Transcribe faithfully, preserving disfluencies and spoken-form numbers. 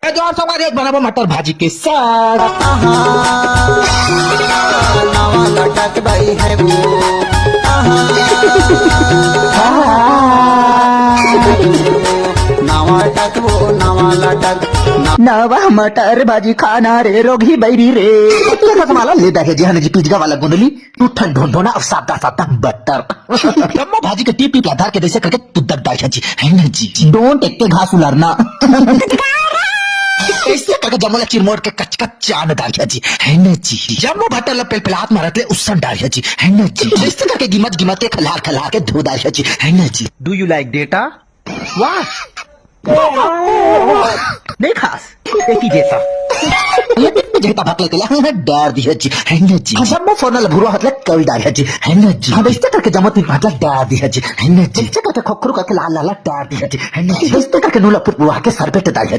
ए जोर संगवारी, आज बनाबो मटर भाजी के साग। आहा, नवा लटक दई है वो। आहा, नवा लटक वो, नवा लटक। नवा मटर भाजी खाना रे रोगही बैरी रे। ये खतमाला ले दे जी, हने जी पिजगा वाला गुंडली। तू ठंड ढोंढोना और सादा सादा बटर। जम्मो भाजी के टीप टीप ला धर के जैसे करके तू दग डाल जी, है ना जी? डोंट एक के घास उलरना। ऐसे करके जम्मो ला चिरमोर के कच कच चान डाल जी, है ना जी? जम्मो बटर ला पेल पेल हाथ मारत ले उसन डाल जी, है ना जी? ऐसे करके गिमत गिमत के खलार खलार के धो डाल जी, है ना जी? Do you like data? वाह। नहीं खास, एक ही देता। ये जेता भकले के ला डार दिया जी, है ना जी? हाँ, जब मैं फोन ला भूरा हतले कल डार है जी, है ना जी? हाँ, इस्ते करके जमत नहीं भाटला डार दिया जी, है ना जी? इस्ते करके खोखरू करके लाल लाला डार दिया जी, है ना जी? इस्ते करके नूला पुट बुआ के सर पे डार है।